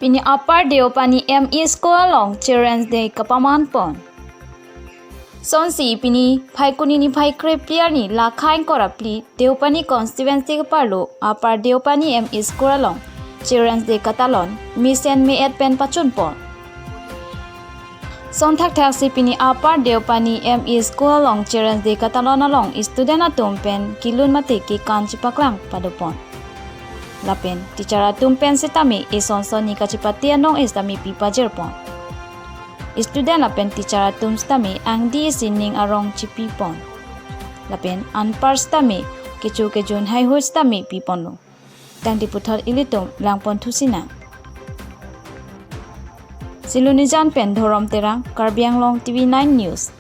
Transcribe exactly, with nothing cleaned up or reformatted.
Pini Upper Deopani M E School along Children's Day kapaman pon. Sonsi pini Phaikuni niphai krephli arni lakha ingkoi ra phli Deopani constituency keparlo Upper Deopani M E School along Children's Day katalon mesen me-et pen pachun pon. Son thakthak si pini Upper Deopani M E School along Children's Day katalon along student atum pen kelun mate kekan chepaklang pado pon. Lapen teacher atum pen sitame eson sonni kachepate anong sitame pi pajir pon. Student lapen teacher atum sitame angdi isi ning arong chepi pon. Lapen anpar sitame kecho kejun haihui sitame pi ponlo. Tangte puthot ilitum lang pon thusi nang. Silonijan pen Dhorom Terang, Karbi Anglong T V nine News.